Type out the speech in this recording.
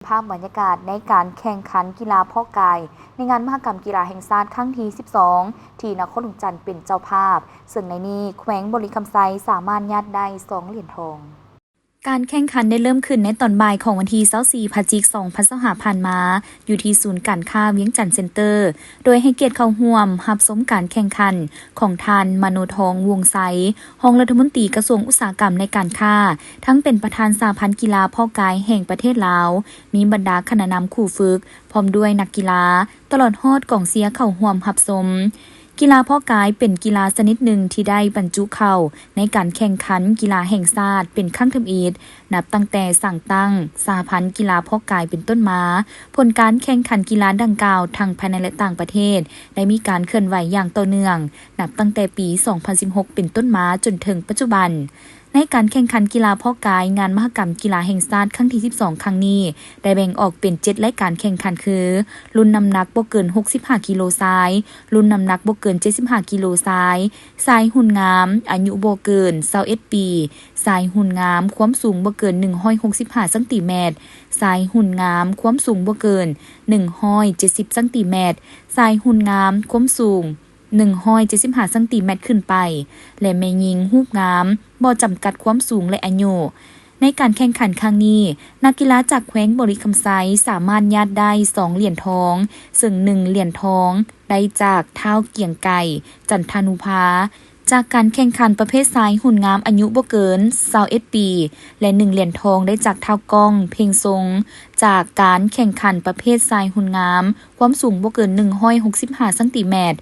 ພາບບັນຍາກາດໃນການແຂ່ງຂັນກິລາເພາະກາຍ ໃນງານມະຫະກຳກິລາແຫ່ງຊາດຄັ້ງທີສິບສອງ ທີ່ນະຄອນຫຼວງຈັນເປັນເຈົ້າພາບ, ເຊິ່ງໃນນີ້ແຂວງບໍລິຄຳໄຊສາມາດຍາດໄດ້ສອງຫຼຽນທອງ. ການແຂ່ງຂັນໄດ້ເລີ່ມຂຶ້ນໃນຕອນບ່າຍຂອງວັນທີຊາວສີ່ ພະຈິກ ສອງພັນຊາວຫ້າ ຜ່ານມາ ຢູ່ທີ່ສູນການຄ້າວຽງຈັນເຊັນເຕີ ໂດຍໃຫ້ກຽດເຂົ້າຮ່ວມຮັບຊົມການແຂ່ງຂັນຂອງທ່ານ ມະໂນທອງ ວົງໄຊ ຮອງລັດຖະມົນຕີກະຊວງອຸດສາຫະກຳ ແລະ ການຄ້າ, ທັງເປັນປະທານສະຫະພັນກິລາເພາະກາຍແຫ່ງປະເທດລາວ, ມີບັນດາຄະນະນຳຄູຝຶກ ພ້ອມດ້ວຍນັກກິລາ, ຕະຫຼອດຮອດກອງເຊຍເຂົ້າຮ່ວມຮັບຊົມ. ກິລາເພາະກາຍເປັນກິລາຊະນິດໜຶ່ງທີ່ໄດ້ບັນຈຸເຂົ້າໃນການແຂ່ງຂັນກິລາແຫ່ງຊາດເປັນຄັ້ງທຳອິດ, ນັບຕັ້ງແຕ່ສ້າງຕັ້ງສະຫະພັນກິລາເພາະກາຍເປັນຕົ້ນມາ. ຜົນການແຂ່ງຂັນກິລາດັ່ງກ່າວ ທັງພາຍໃນ ແລະ ຕ່າງປະເທດ ໄດ້ມີການເຄື່ອນໄຫວຢ່າງຕໍ່ເນື່ອງ ນັບຕັ້ງແຕ່ປີສອງພັນສິບຫົກເປັນຕົ້ນມາຈົນເຖິງປັດຈຸບັນ. ໃນການແຂ່ງຂັນກິລາເພາະກາຍ ງານມະຫະກຳກິລາແຫ່ງຊາດຄັ້ງທີສິບສອງ ຄັ້ງນີ້ ໄດ້ແບ່ງອອກເປັນເຈັດລາຍການແຂ່ງຂັນຄື ລຸ້ນນ້ຳໜັກບໍ່ເກີນຫົກສິບຫ້າກິໂລຊາຍ, ລຸ້ນນ້ຳໜັກບໍ່ເກີນເຈັດສິບຫ້າກິໂລຊາຍ, ຊາຍຫຸ່ນງາມ ອາຍຸບໍ່ເກີນຊາວເອັດປີ, ຊາຍຫຸ່ນງາມຄວາມສູງບໍ່ເກີນໜຶ່ງຮ້ອຍຫົກສິບຫ້າຊັງຕີແມັດ, ຊາຍຫຸ່ນງາມຄວາມສູງບໍ່ເກີນໜຶ່ງຮ້ອຍເຈັດສິບຊັງຕີແມັດ, ຊາຍຫຸ່ນງາມຄວາມສູງ ໜຶ່ງຮ້ອຍເຈັດສິບຫ້າຊັງຕີແມັດຂຶ້ນໄປ ແລະ ແມ່ຍິງຮູບງາມ ບໍ່ຈຳກັດຄວາມສູງ ແລະ ອາຍຸ. ໃນການແຂ່ງຂັນຄັ້ງນີ້, ນັກກິລາຈາກແຂວງບໍລິຄຳໄຊສາມາດຍາດໄດ້ສອງຫຼຽນທອງ, ເຊິ່ງໜຶ່ງຫຼຽນທອງໄດ້ຈາກທ້າວກຽງໄກ ຈັນທານຸພາ ຈາກການແຂ່ງຂັນປະເພດຊາຍຫຸ່ນງາມອາຍຸບໍ່ເກີນຊາວເອັດປີ ແລະ ໜຶ່ງຫຼຽນທອງໄດ້ຈາກທ້າວກ້ອງ ເພັງຊົງ ຈາກການແຂ່ງຂັນປະເພດຊາຍຫຸ່ນງາມຄວາມສູງບໍ່ເກີນໜຶ່ງຮ້ອຍຫົກສິບຫ້າຊັງຕີແມັດ.